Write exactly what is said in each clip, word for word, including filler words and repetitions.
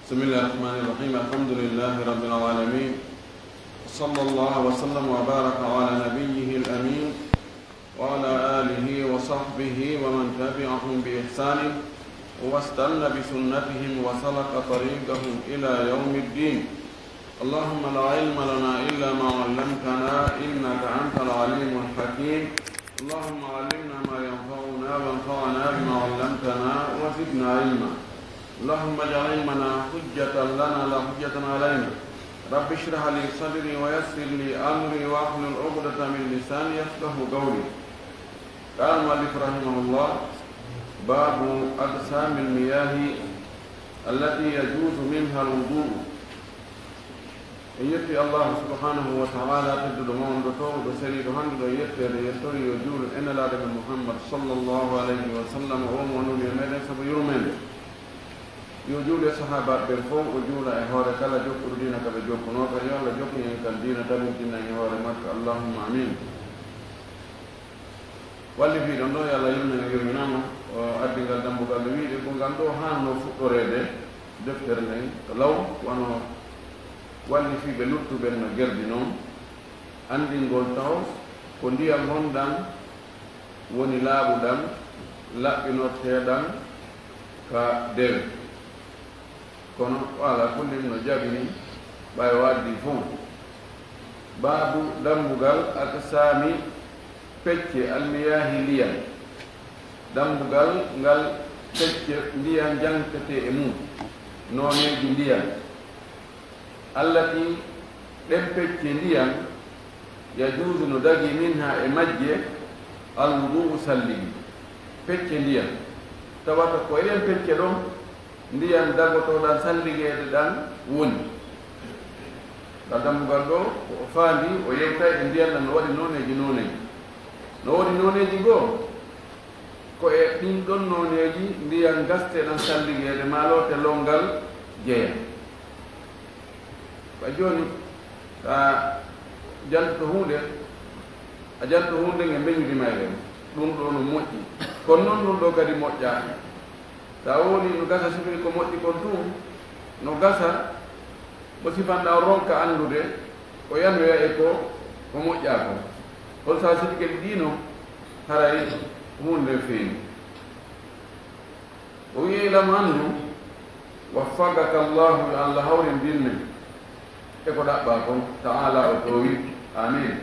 بسم الله الرحمن الرحيم. الحمد لله رب العالمين. وصلى الله وسلم وبارك على نبيه الأمين وعلى آله وصحبه ومن تبعهم بإحسان واستن بسنتهم وسلك طريقهم إلى يوم الدين. اللهم لا علم لنا إلا ما علمتنا إنك أنت العليم الحكيم. اللهم علمنا ما ينفعنا وانفعنا بما علمتنا وزدنا علما. اللهم اجعل علمنا حجة لنا لا حجة علينا. رب اشرح لي صدري ويسر لي أمري واحلل عقدة من لساني يفقه قولي. قال المؤلف رحمه الله: باب أقسام المياه التي يجوز منها الوضوء. En yetti Allahu subhanahu wa ta'ala, tedduɗo, mawnuɗo, toowuɗo, seniiɗo, hannduɗo e yetteede, yettori yo juulu e nelaaɗo men Muhammad sallallahu alayhi wa sallam, o mo nuli e meɗen sabu yurmeende. Yo juulu e sahaabaaɓe ɓen fow, o juula e hoore kala jokkuɗo diina ka ɓe jokkunoo kan. Yo Allah jokku en kan diina, tabintina en e hoore makka. Allahumma amin. Wallifiiɗo on ɗo, yo Allah yurmin, yurminama, o addi ngal dambugal no wiide ko ngal ɗo haanno fuɗɗoreede deftere nden ko law, wano wallifiiɓe luttuɓe no gerdi non, anndingol taw ko ndiyam honɗam woni laaɓuɗam, laɓɓinorteeɗam ka dewe. Kono, wa ala kullin, no jaɓi ni, ɓay o addi fow. Baabu, dambugal, aqsaami, pecce, almiyaahi, ndiyam. Dambugal ngal pecce ndiyam jaŋtetee e mum, nooneeji ndiyam. Allati, ɗen pecce ndiyam, yajuuzu, no dagii, minha, e majje, alwudu'u, salligi. Pecce ndiyam, tawata ko e ɗen pecce ɗon, ndiyam dagotooɗam salligeede ɗam woni. Ngal dambugal ɗo, ko o faandi, o yewtay e ndiyam ɗam no waɗi nooneeji nooneeji. No woodi nooneeji goo, ko e ɗin ɗon nooneeji ndiyam gasteɗam salligeede maa loote lonngal jeya. Ba jooni, a jantoto huunde, a jantoto huunde nge mbeñudi mayre, ɗum ɗo no moƴƴi. Kono noon ɗum ɗo kadi moƴƴaani. Sa woni no gasa sifiri ko moƴƴi kon tun, no gasa mo sifanɗa o ronka anndude, o yanoya e ko, ko moƴƴa kon. Kono sa sifike ɗi ɗi non, haray huunde nden feeñi. O wi'i, "Ilam, anndu, waffaqaka Allahu, yo Allah hawrindin men e ko ɗaɓɓa kon, ta'ala, o toowi, amin.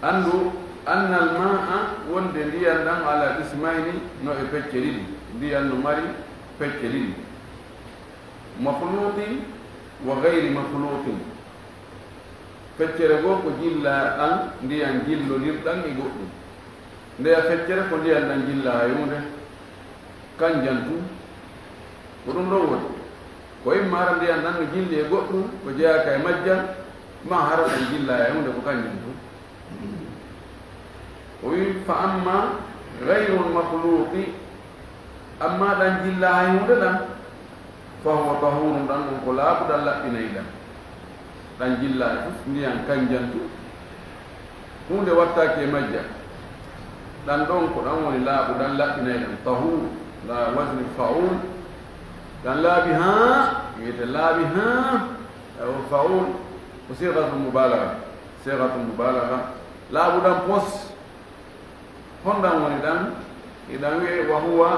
Anndu, annal ma'a, wonde ndiyan ɗan, ala qismayni, no e pecce ɗiɗi, ndiyan no mari pecce ɗiɗi, makhluqin wa ghayri makhluqin." Feccere goo ko jillaa ɗan ndiyan jillondirɗan e goɗɗum. Ndeya feccere ko ndiyan ɗan jillaa e huunde, kanjan tun. Ko ɗum ɗoo woni. Ko imma hara ndiyan ɗan no jilli e goɗɗum ko jeyaaka e majjan, maa hara ɗan jillaa e huunde ko kanjan tun. O wi'i, "Fa amma ghayrul makhluqi," amma ɗan jillaa hay huunde ɗan, "fa huwa tahurun," ɗan ɗon ko laaɓuɗan laɓɓinayɗan. Ɗan jillaa e fof ndiyan kanjan tun. Huunde wattaaki e majjan. Ɗan ɗon ko ɗan woni laaɓuɗan laɓɓinayɗan. Tahur, la wazni fa'ul. Ɗan laaɓi haa, wi'ete laaɓi haa. Ayo, fa'ul ko sigatul mubalagha. Sigatul mubalagha. Laaɓuɗan pos. Honɗan woni ɗan? Hiɗan wi'e, "Wa huwa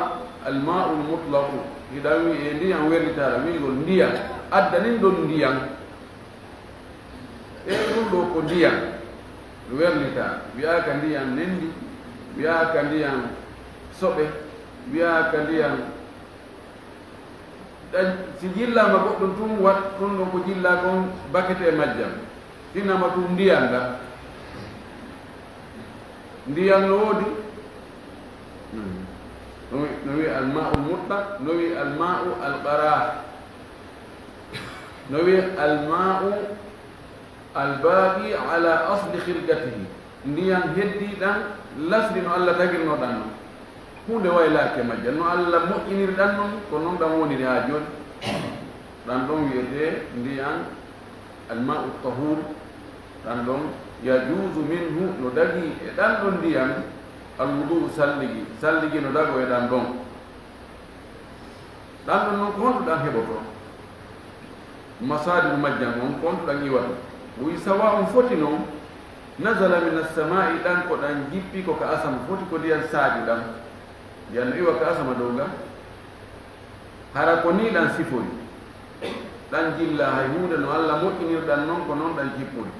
al-ma'ul mutlaqu." Hiɗan wi'e ndiyan werlitaaɗo, wi'ugol ndiyan. Addanin ɗon ndiyan. E ɗum ɗo ko ndiyan. Werlitaa. Wi'aaka ndiyan nendi, wi'aaka ndiyan soɓe, wi'aaka ndiyan Ɗan, si jillaama goɗɗum tun, wat ɗum ɗon ko jillaa kon bakete e majjam. Finama tun ndiyan ɗan. Ndiyan no woodi. No wi, no wi al-ma'ul mutlaq, no wi al-ma'u al-qarah. No wi al-ma'u al-baqi ala asli khilqatihi. Ndiyan heddii ɗan lasri no Allah tagirnoo ɗan non. Huunde waylaaki e majjan. No Allah moƴƴiniri ɗan non, ko non ɗan woniri haa jooni. Ɗan ɗon wi'etee ndiyan al-ma'u tahur. Ɗan ɗon yajuuzu minhu, no dagii e ɗan ɗon ndiyan, al-wudu'u, salligi. Salligi no dagoo e ɗan ɗon. Ɗan ɗon non ko honɗum ɗan heɓotoo? Masadiru majjan on, kon to ɗan iwata. O wi, sawa'un, foti non, nazala min assamaa'i, ɗan ko ɗan jippi ko ka asama, foti ko ndiyan saaƴu ɗan. Ndiyan no iwa ka asama dow ga. Hara ko nii ɗan sifori. Ɗan jilla hay huunde no Alla moƴƴinirɗan non, ko non ɗan jippori.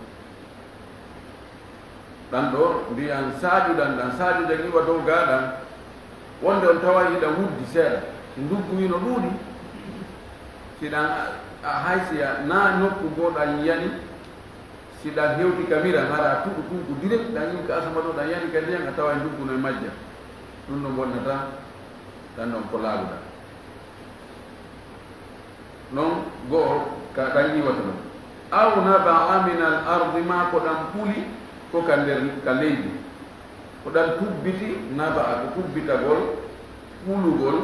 Ɗan ɗoo ndiyan saaƴuɗan, ɗan saaƴuɗan iwa dow gaa ɗan. Wonde on taway hiɗan wuddi seeɗa. Si nduggu hino ɗuuɗi, si ɗan a, a, hay si a na nokku goo ɗan yani, si ɗan hewti ka mira, hara tuɗu tun ko direct, ɗan iwi ka asama ɗoo, ɗan yani ka ndiyan, a taway nduggu no e majja. Ɗun ɗon bonnata, ɗan ɗon ko laaɓuɗan. Non go'o ka ɗan iwata ɗon. Aw naba'a min al ardi, maa ko ɗan ɓuli ko ka nder, ka leydi. Ko ɗan tubbiti, naba'a ko tubbitagol, ɓulugol,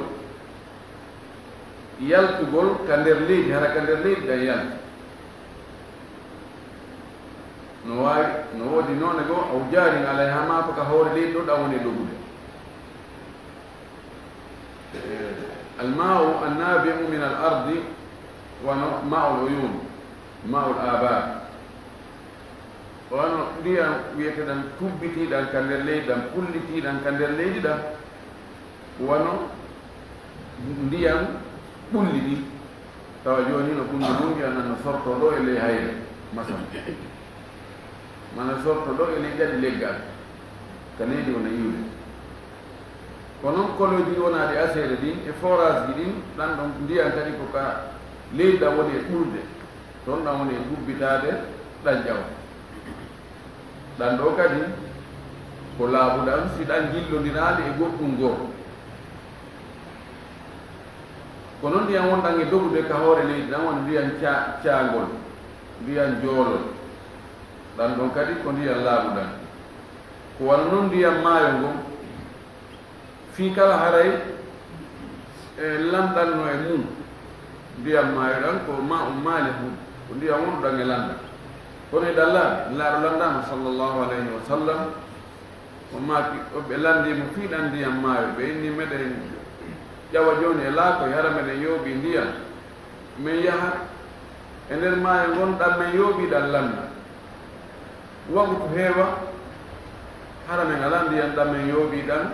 yaltugol ka nder leydi, hara ka nder leydi ɗan yalti. No waawi, no woodi noone goo, aw jaarin alayha, maa ko ka hoore leydi ɗon ɗan woni e dogude. Alma'u annabi'u min al ardi, wano ma'ul uyun, ma'ul abar. Wano ndiyan wi'eteɗan tubbitiiɗan ka nder leydi ɗan, pullitiiɗan ka nder leydi ɗan, wano ndiyan ɓulli ɗin. Tawa jooni no ɓulli ɗun ndiyan nan no sortoo ɗoo e ley hayre, masalan. Mana sorto ɗoo e ley ɗaɗi leggal, ka leydi wona iwde. Ko non koloji wonaaɗi aseere ɗin e forage ji ɗin, ɗan ɗon ndiyan kadi ko ka leydi ɗan woni e ɓulde, ton ɗan woni e gubbitaade ɗan ƴaw. Ɗan ɗoo kadi ko laaɓuɗan si ɗan jillondiraali e goɗɗun goo. Ko non ndiyan wonɗan e dogude ka hoore leydi ɗan woni ndiyan ca-, caangol, ndiyan joolol. Ɗan ɗon kadi ko ndiyan laaɓuɗan. Ko wano non ndiyan maayo ngon, fii kala haray e lanɗan no e mun. Ndiyan maayo ɗan ko ma'un malihun, ko ndiyan wonɗan e lanɗan. Kono e ɗan laaɓi, Nelaaɗo lanɗaama sallallahu alayhi wa sallam, o maaki, o ɓe lanndii mo fii ɗan ndiyan maayo. Ɓe inni, meɗen ƴawa jooni e laakoy, hara meɗen yooɓii ndiyan. Men yaha e nder maayo ngon ɗan men yooɓii ɗan lanna. Wagutu heewa, hara men alaa ndiyan ɗan men yooɓii ɗan,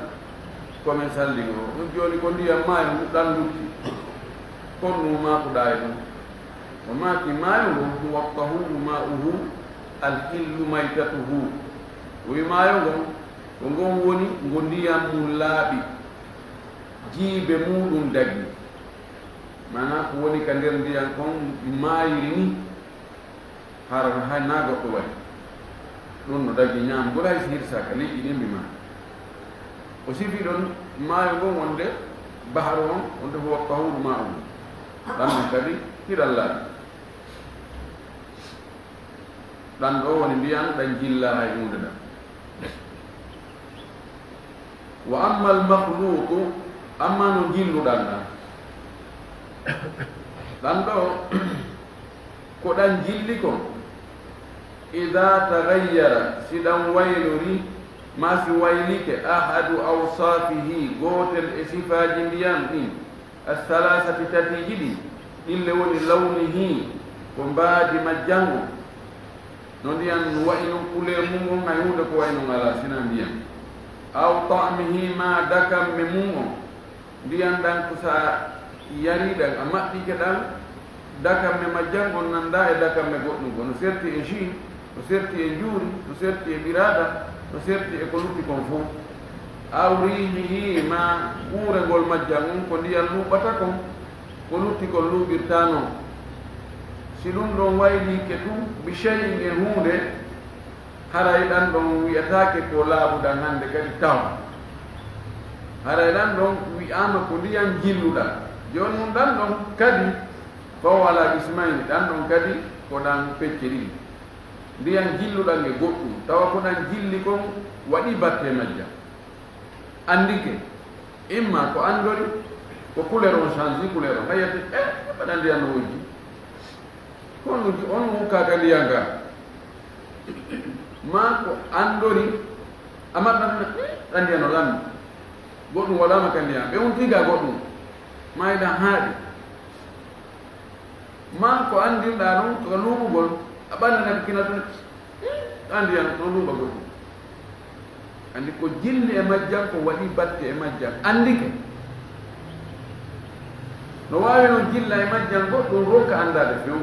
ko men salli ngo. Ɗun jooni ko ndiyan maayo ngun ɗan lutti. Kon nu maakuɗaa e ɗun. O maaki, maayo ngon, huwa tahuru ma'uhu, al-hillu maytatuhu. O wi maayo ngon, ko ngon woni ngo ndiyan mun laaɓi, jiibe muuɗun dagi. Maanaa ko woni ka nder ndiyan kon maayiri ni, hara hay naa goɗɗo waɗi. Ɗun no dagi ñaamgol hay si hirsaaka, liƴƴi ɗin mbi maa. O sifi ɗon maayo ngon wonde baharu on, wonde huwa tahuru ma'uhu. Ɗan non kadi hiɗan laaɓi. Ɗan ɗoo woni ndiyan ɗan jillaa hay huunde ɗan. Wa ammal makhluqu, amma no jilluɗan ɗan. Ɗan ɗoo, ko ɗan jilli kon. Idha taghayyara, si ɗan waylori, maa si waylike, ahadu awsafihi, gootel e sifaaji ndiyan ɗin, Athalathati, tatiiji ɗin, ɗin le woni lawnihi, ko mbaadi majjan on. No ndiyan wa'i non couleur mun on, hay huunde ko wa'i non alaa, sinaa ndiyan. Aw ta'mihi, maa dakamme mun on. Ndiyan ɗan ko sa yari ɗan, a maɓɓike ɗan, dakamme majjan on nanndaa e dakamme goɗɗun kon. No serti e jus, no serti e njuuri, no serti e ɓiraada, no serti e ko lutti kon fow. Aw riihihi, maa uurengol majjan on, ko ndiyan luuɓata kon, ko lutti kon luuɓirtaa non. Si ɗun ɗon wayliike tun, bi shay'in, e huunde, haray ɗan ɗon wi'ataake ko laaɓuɗan hande kadi taw. Haray ɗan ɗon wi'aama ko ndiyan jilluɗan. Jooni non ɗan ɗon kadi, fahuwa ala qismayni, ɗan ɗon kadi ko ɗan pecce ɗiɗi. Ndiyan jilluɗan e goɗɗun, tawa ko ɗan jilli kon waɗi batte majjan. Anndike, imma ko anndori, ko couleur on change, couleur on. Hayyate, eh, mbaɗa ndiyan no wojji. Kono on wukka ka ndiyan ga. Maa ko anndori, a maɓɓata, eh, ɗan ndiyan no lammi. Goɗɗun waɗaama ka ndiyan. Ɓe on tiga goɗɗun. Maa eɗan haaɗi. Ma ko anndirɗaa ɗum ko luuɓugol, a ɓannana ko kina tun. Anndi an ɗo luuɓa goɗɗum. Anndi ko jilli e majjan, ko waɗi batte e majjan, anndike. No waawi noon jilla e majjan goɗɗum, ronka anndaade few.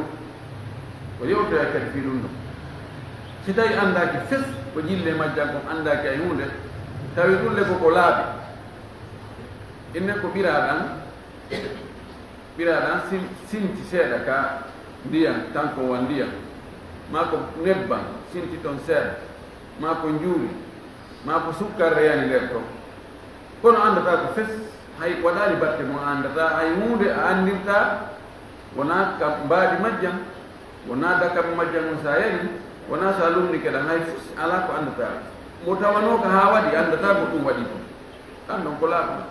Ko yewtoya kadi fii ɗum ɗo. Si tawi anndaaki fes ko jilli e majjan kon, anndaaki hay huunde, tawi ɗum le ko ko laaɓi. Inne ko ɓiraa ɗan, ɓiraa ɗan sin-, sinti seeɗa ka ndiyan, tan ko wan ndiyan, maa ko nebban sinti ton seeɗa, maa ko njuuri, maa ko sukkar reyani nder ton. Kono anndataa ko fes, hay waɗaali batte mo a anndataa, hay huunde a anndirtaa, wonaa ka mbaadi majjan, wonaa dakam majjan on sa yari, wonaa sa lumnike ɗan, hay fus alaa ko anndataa. Mo tawanoo ka haa waɗi, anndataa ko ɗum waɗi kon. Ɗan ɗon ko laaɓi.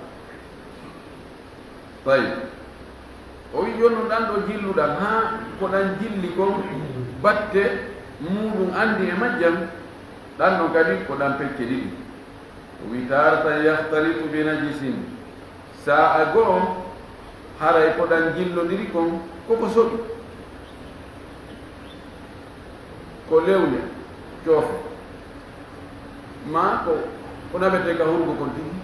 Tawi. O wi'i, "Jooni non ɗan ɗo jilluɗan, haa ko ɗan jilli kon batte muuɗum anndi e majjan, ɗan ɗon kadi ko ɗan pecce ɗiɗi." O wi'i, "Taaratan yahtalitu bi najisin." Saa'a go'o, haray ko ɗan jillondiri kon, ko ko soɓi. Ko lewle, coofe. Maa ko, ko naɓetee ka hurgo kon tigi.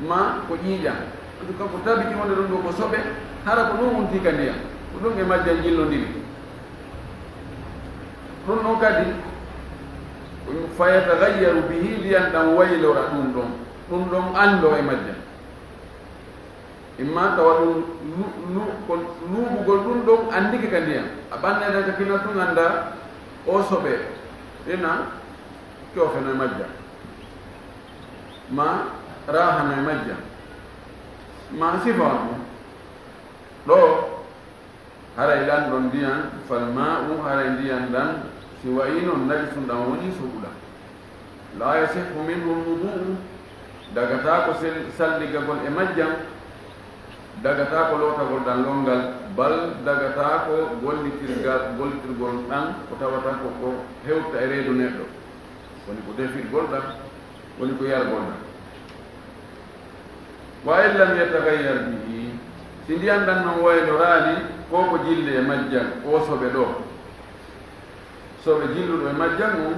Maa ko ƴiiƴan. En tout cas, ko tabiti wonde ɗum ɗo ko soɓe, hara ko ɗum wonti ka ndiyan. Ko ɗum e majjan jillondiri. Ɗum ɗon kadi, ko fa yataghayyaru bihi, ndiyan ɗan waylora ɗum ɗon. Ɗum ɗon anndoo e majjan. Imma tawa ɗum lu-, lu-, ko luuɓugol ɗum ɗon anndike ka ndiyan. A ɓannay ɗan ka kinal tun anndaa o soɓe ina coofeno e majja. Ma raahano e majja. Ma sifa on ɗum. Ɗo haray ɗan ɗon ndiyan, fal ma'u, haray ndiyan ɗan, si wa'ii non najisun ɗan woni soɓuɗan. La yasihhu minhu lwudu'u, dagataako sel-, salligagol e majjan, dagataako lootagol ɗan lonngal, bal dagataako gollitirgal, gollitirgol ɗan ko tawata ko ko hewta e reedu neɗɗo, woni ko defirgol ɗan, woni ko yargol ɗan. Wa in lam yataghayyar bihi, si ndiyan ɗan non wayloraali ko ko jilli e majjan, o soɓe ɗo, soɓe jilluɗo e majjan on,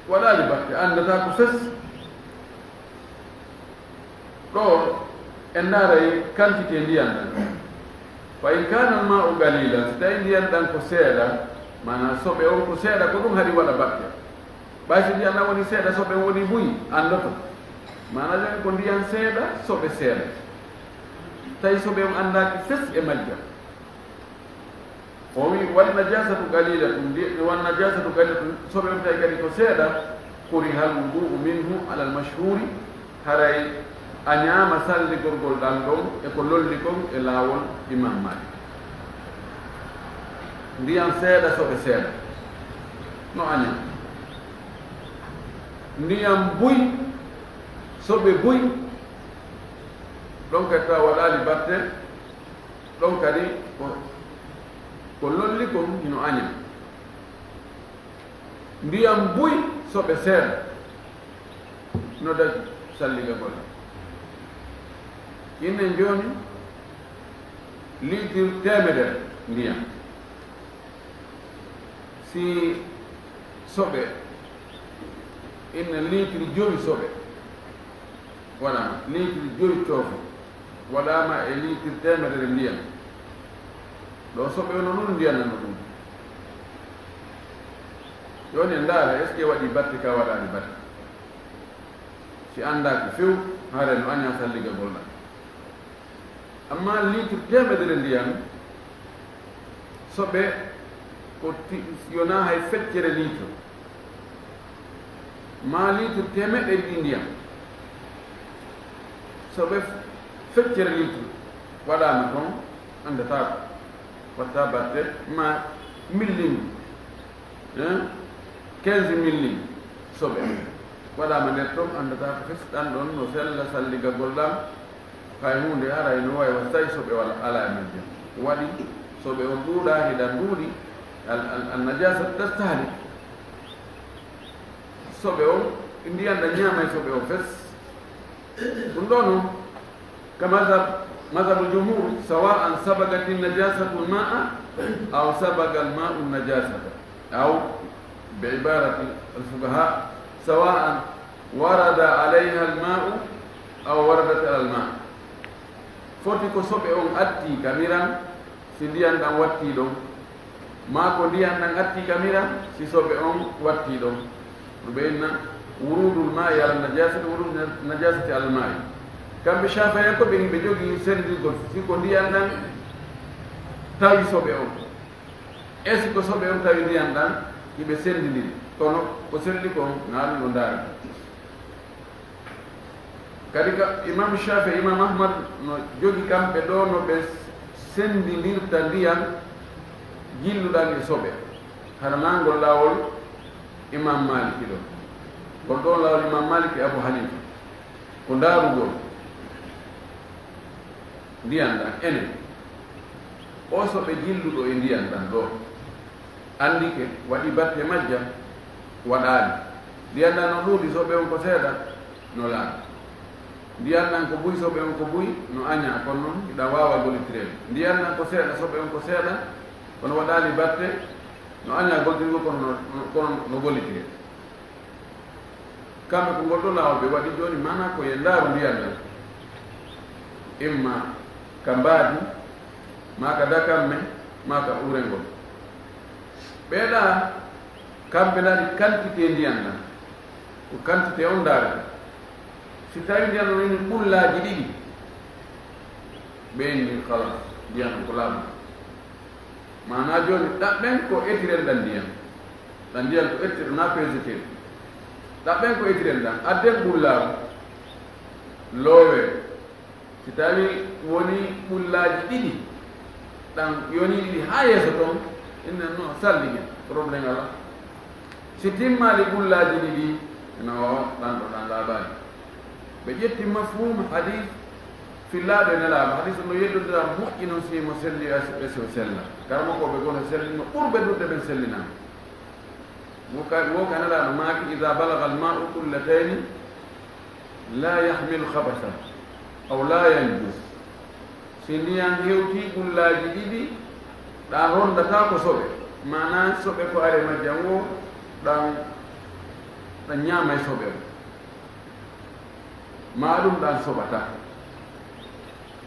waɗaali batte, anndataa ko fes. Ɗo en ndaaray quantité ndiyan ɗan. Fa in kana al-ma'u qalilan, si tawi ndiyan ɗan ko seeɗa, maanaa soɓe on ko seeɗa, ko ɗum haɗi waɗa batte. Ɓay si ndiyan ɗan woni seeɗa, soɓe on woni buy, anndoto. Maanaa jooni ko ndiyan seeɗa, soɓe seeɗa. Tawi soɓe on anndaaki fes e majja. O wi, "Wan najasatu qalilatun, ndi, wan najasatu qalilatun, soɓe on tawi kadi ko seeɗa, kurihal wudu'u minhu alal mashhuri, haray a ñaama salligorgol ɗan ɗon e ko lolli kon e laawol Imam Malik." Ndiyan seeɗa, soɓe seeɗa. No a ñaama. Ndiyan buy, soɓe buy, ɗon kadi tawa waɗaali batte, ɗon kadi ko, ko lolli kon hino aña. Ndiyan buy soɓe seeɗa no dañi salligagol. Innen jooni liitir teemedere ndiyan. Si soɓe, inna liitiri jowi soɓe waɗaama, liitiri jowi coofe waɗaama e liitiri teemedere ndiyan. Ɗo soɓe ono nun ndiyan nano ɗum. Jooni en ndaara, est-ce que waɗi batte ka waɗaani batte? Si anndaaki few, hare no aña salligagol ɗan. Amma litre teemedere ndiyan, soɓe ko ti-, yonaa hay feccere litre. Maa litre teemeɗɗe ɗiɗi ndiyan, soɓe feccere litre waɗaama ton, anndataa ko. Watta batte, maa millimbi, hein? Quinze mille soɓe waɗaama nder ton, anndataa ko fes ɗan ɗon no sella salligagol ɗan. Hay huunde haray no wayi wa tawi soɓe wala, alaa e majjum. Ko waɗi soɓe on ɗuuɗaa, hiɗa ɗuuɗi, al, al, al najasatu tastahlik. Soɓe on, ndiyan ɗan ñaamay soɓe on fes. Ɗum ɗoo non, ka mazhab مذهب الجمهور، سواء سبقت النجاسة الماء أو سبق الماء النجاسة، أو بعبارة الفقهاء، سواء ورد عليها الماء أو وردت على الماء. Foti ko soɓe on atti ka miran, si ndiyan ɗan watti ɗon, maa ko ndiyan ɗan atti ka miran, si soɓe on watti ɗon. No ɓe inna ورود الماء على النجاسة، ورود النجاسة على الماء. Kamɓe Shafi'i ko ɓe, ɓe jogii sendirgol, si ko ndiyan ɗan tawi soɓe on. E si ko soɓe on tawi ndiyan ɗan, hiɓe sendindiri. Kono ko selli kon, ŋaalu no ndaari. Kadi ka Imam Shafi'i, Imam Ahmad no jogi kamɓe ɗo no ɓe sendindirta ndiyan jilluɗan e soɓe. Hara nangol laawol Imam Maliki ɗo. Ngol ɗon laawol Imam Maliki e Abu Hanifa. Ko ndaarugol ndiyan ɗan enen. O soɓe jilluɗo e ndiyan ɗan ɗo. Anndike, waɗi batte majja, waɗaali. Ndiyan ɗan no ɗuuɗi, soɓe on ko seeɗa, no laaɓi. Ndiyan ɗan ko buy, soɓe on ko buy, no añaa, kono non hiɗa waawa golitireede. Ndiyan ɗan ko seeɗa, soɓe on ko seeɗa, kono waɗaali batte, no añaa golitirgol, kono no, no, kono no golitiree. Kamɓe ko ngol ɗo laawol ɓe waɗi jooni, maanaa ko e ndaaru ndiyan ɗan. Imma ka mbaadi, maa ka dakamme, maa ka uurengol. Ɓee ɗaa, kamɓe ndaari quantité ndiyan ɗan. Ko quantité on ndaarata. Si tawi ndiyan ɗan woni ɓullaaji ɗiɗi, ɓe inni, khalas, ndiyan ɗan ko laaɓi. Maanaa jooni, ɗaɓɓen ko etiren ɗan ndiyan. Ɗan ndiyan ko etirɗo naa peeseteeɗo. Ɗaɓɓen ko etiren ɗan. Adden ɓullaaru. Loowee. Si tawi woni ɓullaaji ɗiɗi, ɗan yoni ɗiɗi haa yeeso ton, innen no salligen, problème alaa. Si timmaali ɓullaaji ɗiɗi, no ɗan ɗo ɗan laaɓaali. Ɓe ƴetti mafhum hadis fillaaɗo e nelaaɗo. Hadis no yeddondira moƴƴi non si mo selli e so, e so sella. Karamokooɓe goo no sellino ɓurɓe ɗuuɗude ɓen sellinaama. Wo ka, wo ka nelaaɗo maaki, "Iza balaga al-ma'u qullatayni la yahmilu khabathan aw la yanjus." Si ndiyan hewtii ɓullaaji ɗiɗi, ɗan rondataa ko soɓe. Maanaa soɓe ko ari e majjan wo, ɗan, ɗan ñaamay soɓe on. Maa ɗun ɗan soɓataa.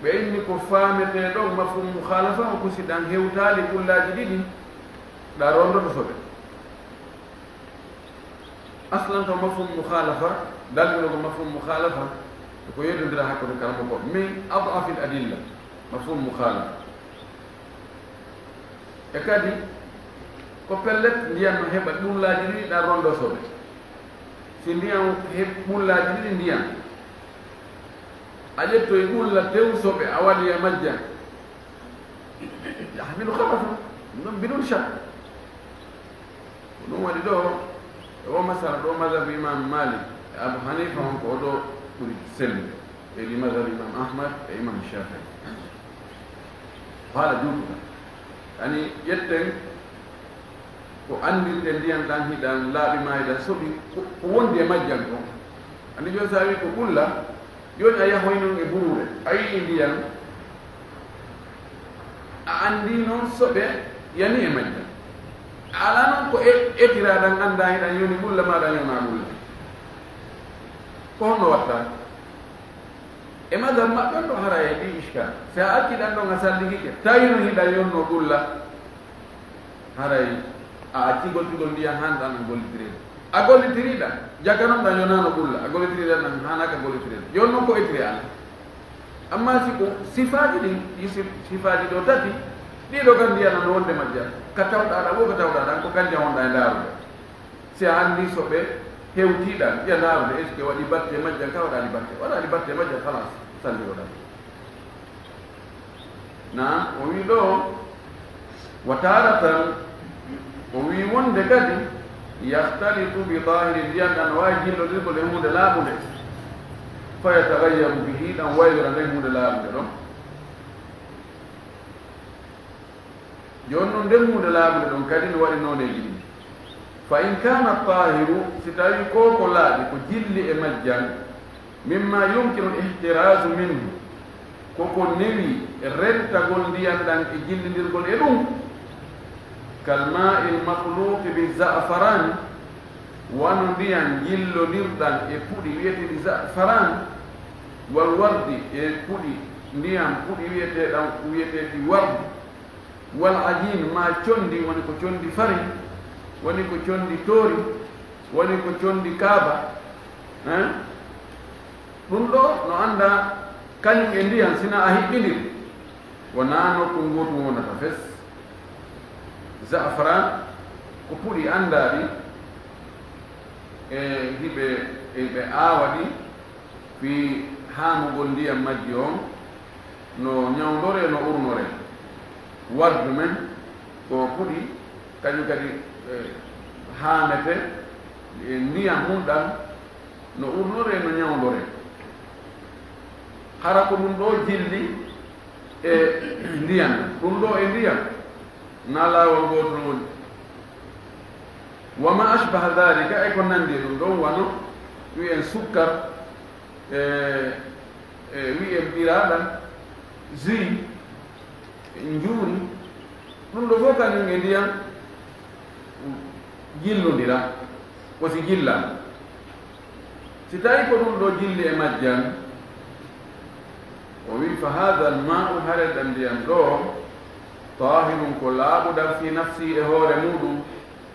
Ɓe inni ko faametee ɗon mafhum mukhalafa on ko si ɗan hewtaali ɓullaaji ɗiɗi, ɗan rondoto soɓe. Aslan ko mafhum mukhalafa, dalilol ko mafhum mukhalafa, ko yeddondira hakkunde karamokooɓe. Min ad'afil adilla, mafhum mukhalafa. E kadi, ko pellet, ndiyan no heɓa ɓullaaji ɗiɗi, ɗan rondoo soɓe. Si ndiyan heɓi ɓullaaji ɗiɗi ndiyan, a ƴettoy ɓulla tew soɓe, a waɗi e majjan, yahmilu khabathan, non bidun shak. Ko ɗun waɗi ɗo, e o masala ɗo, mazhabu Imam Malik e Abu Hanifa on ko o ɗo ɓuri sellude. E ɗi mazhabu Imam Ahmad e Imam Shafi'i. Haala juutuka. Yani, ƴetten ko anndirten ndiyan ɗan hiɗan laaɓi maa hiɗan soɓi ko, ko wondi e majjan kon. Anndi jooni so a wii ko ɓulla, jooni a yahoy non e buruure, a yi'i ndiyan, a anndi non soɓe yani e majjan. A alaa non ko e-, etiraa ɗan anndaa hiɗan yoni ɓulla maa ɗan yonaa ɓulla. Ko honno watta? E madhab maɓɓe on ɗo haray e ɗi iskal. Si a acci ɗan ɗon a salliki ke, tawi no hiɗan yonno ɓulla, haray a acci goltugol ndiyan han ɗan a gollitirii. A gollitirii ɗan, jaka non ɗan yonaano ɓulla, a gollitirii ɗan, ɗan haanaaka gollitireede. Yon non ko etire alaa. Amma si ko sifaaji ɗin, ɗi sif-, sifaaji ɗo tati, ɗii ɗo kan ndiyan no wonde majjan, ka tawɗaa ɗan, wo ka tawɗaa ɗan, ko kanjan wonɗaa e ndaarude. Si a anndi soɓe hewtii ɗan, ƴa ndaarude, est-ce que waɗi batte majjan, ka waɗaali batte? Waɗaali batte majjan, halas, salliroɗaa. Naam, o wii ɗo, wa taaratan, o wii wonde kadi, yakhtalitu bi tahirin, ndiyan ɗan no waawi jillodirgol e huunde laaɓunde, fa yataghayyaru bihi, ɗan waylira nden huunde laaɓunde ɗon. Jooni non, nden huunde laaɓunde ɗon kadi no waɗi nooneeji ɗiɗi. Fa in kaana taahiru, si tawii ko ko laaɓi, ko jilli e majjan, mimma yumkinu al-ihtirazu minhu, Koko newi rentagol ndiyan ɗan e jillindirgol e ɗum. Kal maa'il makhluqi bi za'farani, wano ndiyan jillondirɗan e puɗi wi'eteeɗi za'faran, wal wardi, e puɗi, ndiyan puɗi wi'eteeɗan, wi'eteeɗi wardi, wal ajin, ma condi, woni ko condi fari, woni ko condi toori, woni ko condi kaaba, hein? Ɗum ɗo no annda kañum e ndiyan, sina a hiɓɓindir, wonaa nokku ngootu wonata fes. Za'faran ko puɗi anndaaɗi e hiɓe, e ɓe aawa ɗi fii haamugol ndiyan majji on, no ñawndoree, no urnoree. Wardu men ko puɗi, kañum kadi, eh, haamete, eh, ndiyan mun ɗan no urnoree, no ñawndoree. Hara ko ɗum ɗo jilli e ndiyan, ɗum ɗo e ndiyan, na laawol gootol woni. Wa ma ashbaha dhalika, e ko nanndi e ɗum ɗon, wano wi'en sukkar, e, e wi'en ɓiraaɗam, jus, njuuri, ɗum ɗo fof kañum e ndiyan jillondira, ko si jillan. Si tawi ko ɗum ɗo jilli e majjan, o wi, fa hadha al ma'u, hare ɗan ndiyan ɗo, tahirun, ko laaɓuɗan, fi nafsi, e hoore muɗum,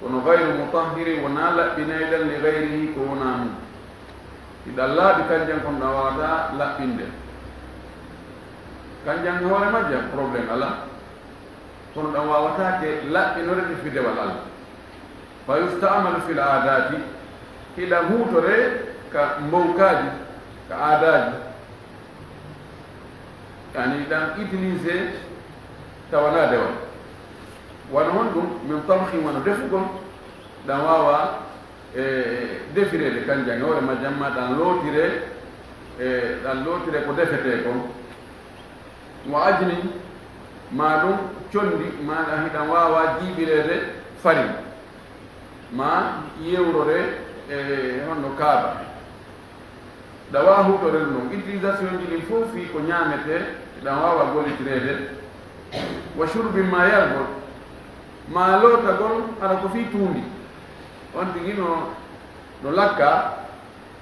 kono gayru mutahhirin, wonaa laɓɓinayɗan, li gayrihi, ko wonaa mum. Hiɗan laaɓi kanjan, kono ɗan waawataa laɓɓinde. Kanjan e hoore majjan, problème alaa. Kono ɗan waawataake laɓɓinoreede fii dewal Alla. Fa yusta'malu fil aadaati, hiɗan huutoree ka mbowkaaji, ka aadaaji. Yani ɗan utilisé tawa na dewal. Wano honɗum? Min tabkhin, wano defugol, ɗan waawa, e, defireede kanjan e hoore majjan, ma ɗan lootiree, e, ɗan lootiree ko defetee kon. Wa ajnin, ma ɗum condi, ma ɗan hiɗan waawa jiiɓireede farin, ma yewroree, e, honno kaaba. Ɗan waawa huutoreede ɗum. Utilisation ji ɗin fof fii ko ñaametee, ɗan waawa gollitireede. Wa shurbin, ma yargol, ma lootagol, hara ko fii tuundi. On tigi no, no lakka,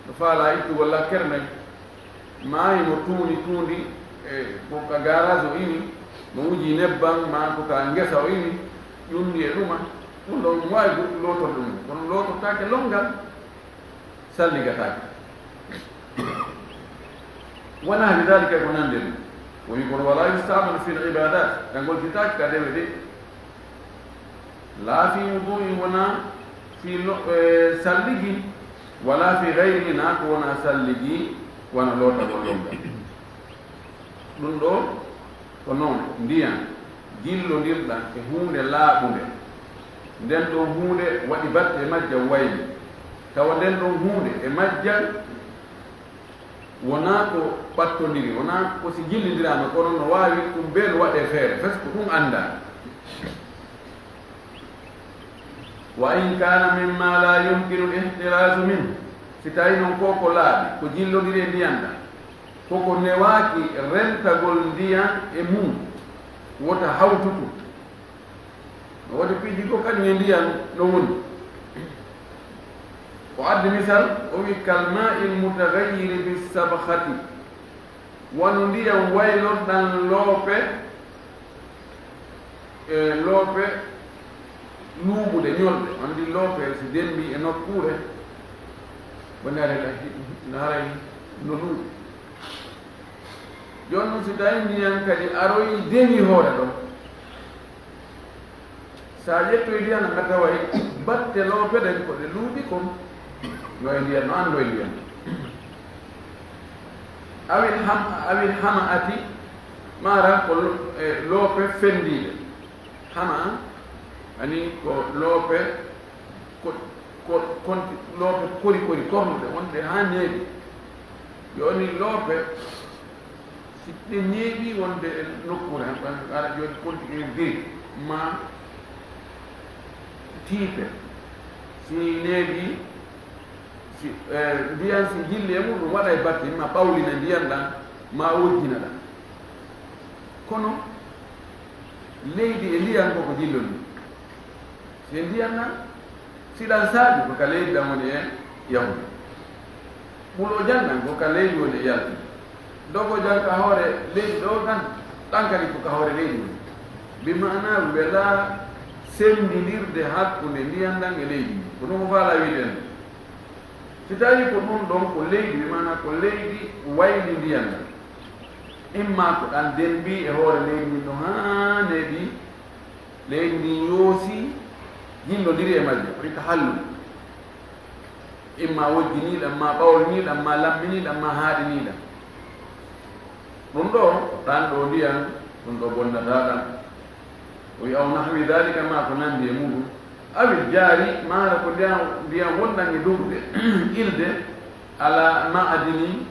no faalaa ittugol lakkere nden. Ma himo tuuni tuundi, e, ko ka garage o iwi, no wuji nebban, ma ko ka ngesa o iwi, ƴundi e ɗuma. Ɗum ɗon waawi go-, lootorde ɗum, kono lootortaake lonngal. Salligataake. Wa nahwi dhalika, ko nanndi ɗum. O wi kono, wala yusta'malu fil ibadat, ɗan gollitaake ka dewe de. La fi wudu'in, wonaa fii lo-, e, salligi, wala fi gayrihi, naa ko wonaa salligi, wano lootagol lonngal. Ɗum ɗo ko non ndiyan jillondirɗan e huunde laaɓunde. Nden ɗon huunde waɗi batte e majjan wayli. Tawa nden ɗon huunde e majjan wonaa ko ɓattondiri, wonaa ko si jillindiraama, kono no waawi ɗum bee no waɗee feere, fes ko ɗum anndaa. Wa in kana mimma la yumkinu al-ihtirazu minhu, si tawi non ko ko laaɓi, ko jillondiri e ndiyan ɗan, ko ko newaaki rentagol ndiyan e mum, wota hawtu ɗum. No woodi piiji goo kañum e ndiyan no woni. O addi misal, o wi, kal ma'il mutaghayyiri bis sabkhati. Wano ndiyan waylorɗan loope, e loope luuɓuɗe, ñolɗe. Anndi loope si dembi e nokkuure, woni haray ɗan, no haray no luuɓi. Jooni non, si tawi ndiyan kadi aroyi deñi hoore ɗon, sa ƴettoy ndiyan, a taway batte loope ɗen ko ɗe luuɓi kon, no e ndiyan, no anndoy ndiyan. Awil ham-, awil hama'ati, maara ko lo-, e, loope fenndiiɗe. Hama'a, ani ko loope ko, ko, konti, loope kori kori kornuɗe, wonde haa neeɓi. Jooni loope, si ɗe neeɓi wonde e nokkuure, han, han, ara jooni konti e giri, ma tiipe. Si neeɓi, si, eh, ndiyan si jilli e muɗum, waɗa e batte, ma ɓawlina ndiyan ɗan, ma wojjina ɗan. Kono leydi e ndiyan ko ko jillondiri. Si ndiyan nan, si ɗan saaji, ko ka leydi ɗan woni e yahude. Ɓulojan ɗan ko ka leydi woni e yaltude. Dogojan ka hoore leydi ɗo ɗan, ɗan kadi ko ka hoore leydi woni. Bi maanaa welaa senndindirde hakkunde ndiyan ɗan e leydi. Ko ɗun o faalaa wiide en. Si tawii ko ɗun ɗon ko leydi, bi maanaa ko leydi wayli ndiyan ɗan. Imma ko ɗan dembii e hoore leydi ndin ɗon haa neeɓi, leydi ndin yoosi, jillondiri e majje, waɗi tahallul. Imma wojjinii ɗan, maa ɓawlinii ɗan, maa lamminii ɗan, maa haaɗinii ɗan. Ɗun ɗoo, ɗan ɗoo ndiyan, ɗun ɗoo bonnataa ɗan. O wi'i, "Aw nahwi dhalika", maa ko nanndi e muɗum. Awil jaari, maa hara ko ndiyan, ndiyan wonɗan e doggude, ilde, ala ma'adini,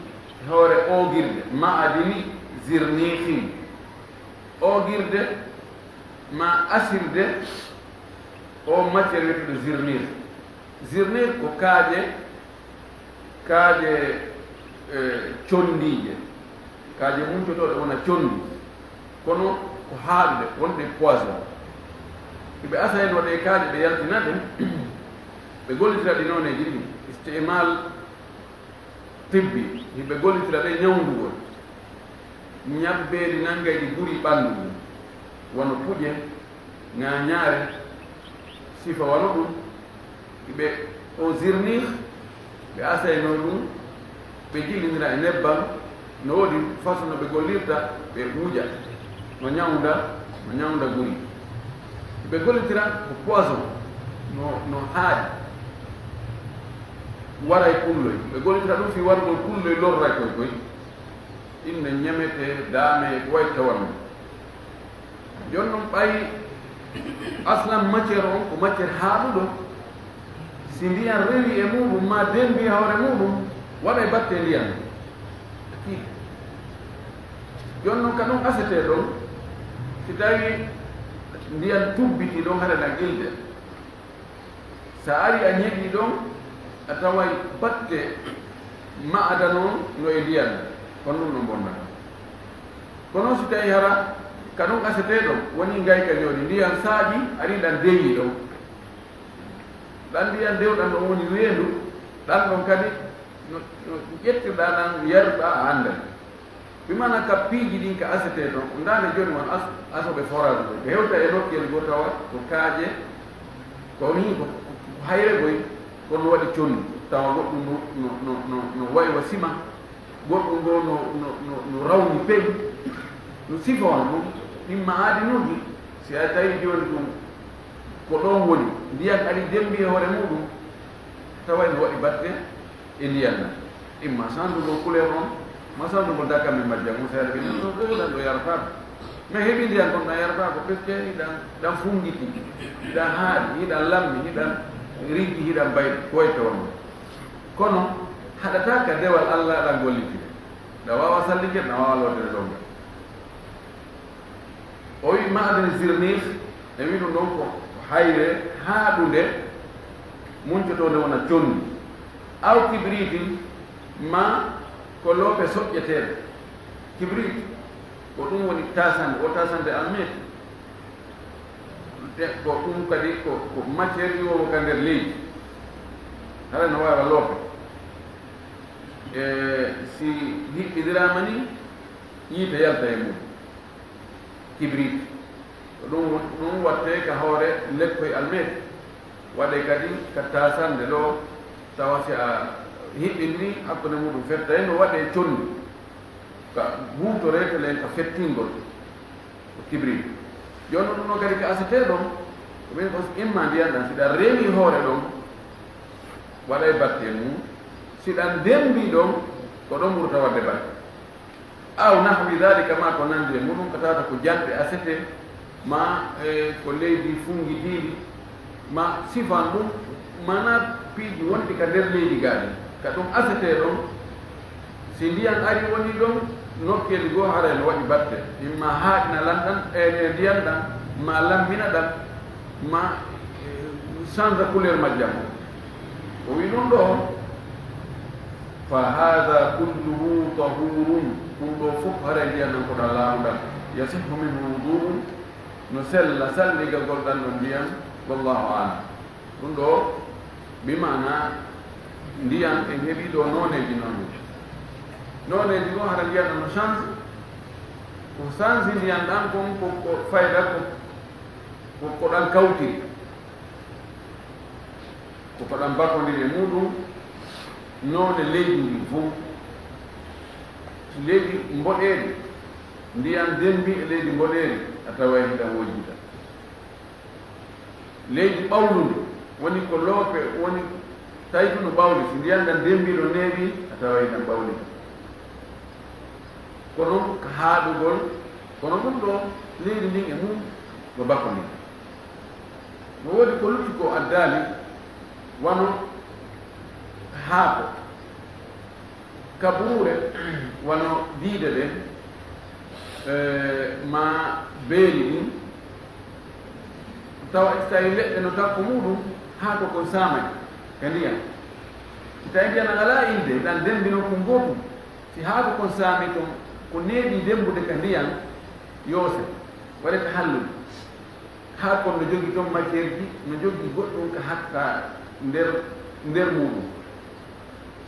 hoore oogirde, ma'adini zirnihin. Oogirde, maa asirde, o matière wi'eteeɗo zirnir. Zirnir ko kaaƴe, kaaƴe, eh, conndiije. Kaaƴe muncotooɗe wona conndi. Kono ko haaɗuɗe, wonde poison. Ɓe asayno ɗe kaaƴe, ɓe yaltina ɗe, ɓe gollitira ɗi nooneeji ɗiɗi. Istimal tibbi, hiɓe gollitira ɗe ñawndugol. Ñabbeeli nanngay ɗi guri ɓanndu ngun, wano puƴe, ŋaañaare, sifa wano ɗun. Hiɓe o zirnih, ɓe asayno ɗun, ɓe jillindira e nebban, no woodi façon no ɓe gollirta, ɓe wuja, no ñawnda, no ñawnda guri. Hiɓe gollitira ko poison, no, no haaɗi, waray pulloy. Ɓe gollitira ɗun fii warugol pulloy lorray koy koy. Inne ñamete, daame, ko wayi tawon. Jooni non, ɓay aslan matière on ko matière haaɗuɗo, si ndiyan rewi e muɗum, maa dembi e hoore muɗum, waɗay batte ndiyan. Jooni non, ka ɗum asetee ɗon, si tawi ndiyan tubbiti ɗon, hara na gilde. Sa ari a ñeɗi ɗon, a taway batte ma'adano no e ndiyan, kono ɗum no bonnata. Kono si tawi hara ka ɗum asetee ɗon, woni ngay ka jooni, ndiyan saaƴi, ari ɗan dewi ɗon. Ɗan ndiyan dewɗan ɗon woni weendu, ɗan ɗon kadi no, no ƴettirɗaa ɗan, yaruɗaa, a annday. Bi maana ka piiji ɗin ka asetee ɗon, ndaane jooni won as-, asoɓe forage ɓe. Ɓe hewta e nokkel goo tawa ko kaaƴe, ko nii ko, ko hayre goy, kono waɗi conndi. Tawa goɗɗum no, no, no, no, no wayi wa sima, goɗɗum goo no, no, no, no rawni pey, no sifa on ɗum. Ɗin ma'adinuuji, si a tawi jooni ɗum ko ɗon woni, ndiyan ari dembi e hoore muɗum, tawa no waɗi batte, e ndiyan nan. Imma sandugol couleur on, ma sandugol dakam e majjam, mo seeɗa ɓe nan ɗo, ɗo, ɗo, ɗo yarata. Mais heɓi ndiyan kon ɗan yarata ko, parce que hiɗan, ɗan fungiti, hiɗan haaɗi, hiɗan lammi, hiɗan riggi, hiɗan bay, ko wayi tawon. Kono haɗata ka dewal Allah ɗan gollitire. Ɗan waawa sallike, ɗan waawa lootire ɗon ngal. O wi'i ma'adin zirnix, e wi'i ɗum ɗon ko hayre haaɗunde, muncotoonde wona conndi. Aw kibriitin, ma ko loope soƴƴeteeɗe. Kibrit, ko ɗum woni taasande, o taasande almet. Te ko ɗum kadi ko, ko matière iwoowo ka nder leydi. Hara no waawa loope. E si hiɓɓidiraama ni, yiite yalta e mum. Kibrit. Ko ɗum, ɗum waɗtee ka hoore lekkoy almeeri. Waɗee kadi ka taasande ɗo, tawa si a hiɓɓini hakkunde muɗum fetta, no waɗee conndi. Ka huutoree telen ka fettingol. Ko kibrit. Jooni ɗum ɗon kadi ka asetee ɗon, ko ɓen ko imma ndiyan ɗan, si ɗan reeni hoore ɗon, waɗay batte mum. Si ɗan dembi ɗon, ko ɗon ɓurta waɗde batte. Aw nahwi dhalika, ma ko nandi e muɗum, ka tawata ko janɗe asete, ma, e, ko leydi fungidiindi, ma sifan ɗum, mana piiji wonɗi ka nder leydi gaadi. Ka ɗum asete ɗon, si ndiyan ari woni ɗon, nokkeeli goo haray no waɗi batte. Imma haaɗina lan ɗan, e, e ndiyan ɗan, ma lammina ɗan, ma, e, change couleur majjam. O wi ɗum ɗo, Fa haadha kulluhu tahurun, ɗum ɗo fof haray ndiyan nan ko ɗan laaɓuɗan. Yasihhu minhu wudu'un, no sella salligagol ɗan ɗon ndiyan, wallahu a'lam. Ɗum ɗo, bi maana ndiyan en heɓi ɗo nooneeji, nooneeji. Nooneeji ɗo hara ndiyan ɗan no change, ko change ndiyan ɗan kon ko, ko fayda ko, ko, ko ɗan kawtiri. Ko ko ɗan bakondiri e muɗum noone leydi ndin fof. Si leydi mboɗeeri, ndiyan dembi e leydi mboɗeeri, a taway hiɗan wojjita. Leydi ɓawlundi, woni ko loope, woni tawi tun no ɓawli, si ndiyan ɗan dembi ɗo neeɓi, a taway hiɗan ɓawlita. Kono ka haaɗugol, kono ɗum ɗo leydi ndin e mum no bakondiri. No woodi ko lutti ko addaali, wano haako, kabuure, wano diide ɗen, eh, ma beeli ɗin, tawa si tawi leɗɗe no takko muɗum, haako kon saamay ka ndiyan. Si tawi ndiyan alaa ilde, ɗan dembi non kon gootum, si haako kon saami ton, ko neeɓi dembude ka ndiyan, yoose, waɗe ka hallude. Haa kon no jogi ton matière ji, no jogi goɗɗum ka hatta nder, nder muɗum.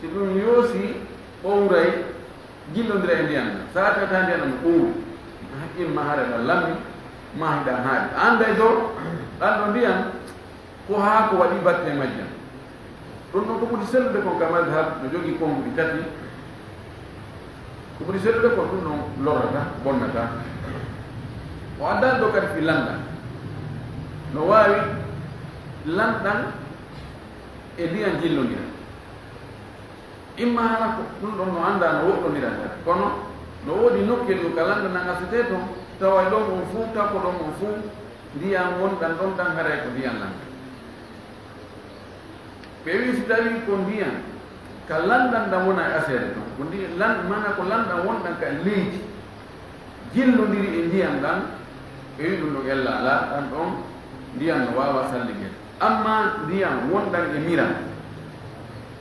Si ɗum yoosi, ɓowray, jillondira e ndiyan ɗan. Sa tawata ndiyan ɗan no ɓowri, imma hara ɗan lammi, ma hiɗan haaɗi. A annday dow ɗan ɗo ndiyan, ko haa ko waɗi batte majjan. Ɗum ɗon ko ɓuri sellude kon ka madhab no jogii konnguɗi tati. Ko ɓuri sellude kon ɗum ɗon lorrata, bonnata. O addaali ɗo kadi fii lanɗan. No waawi lanɗan e ndiyan jillondira. Imma hara ko ɗum ɗon no anndaa no woɗɗondira kadi. Kono no woodi nokkeeli ɗum ka lanɗan ɗan asetee ton, tawa ɗon on fuu, takko ɗon on fuu, ndiyan wonɗan ɗon ɗan haray ko ndiyan lanɗan. Ɓe wi'i, si tawii ko ndiyan ka lanɗan ɗan wona e aseede ton, ko ndi-, lan-, maanaa ko lanɗan wonɗan ka leydi, jillondiri e ndiyan ɗan, ɓe wi'i ɗum ɗon ella alaa, ɗan ɗon ndiyan no waawa salligede. Ammaa ndiyan wonɗan e miran,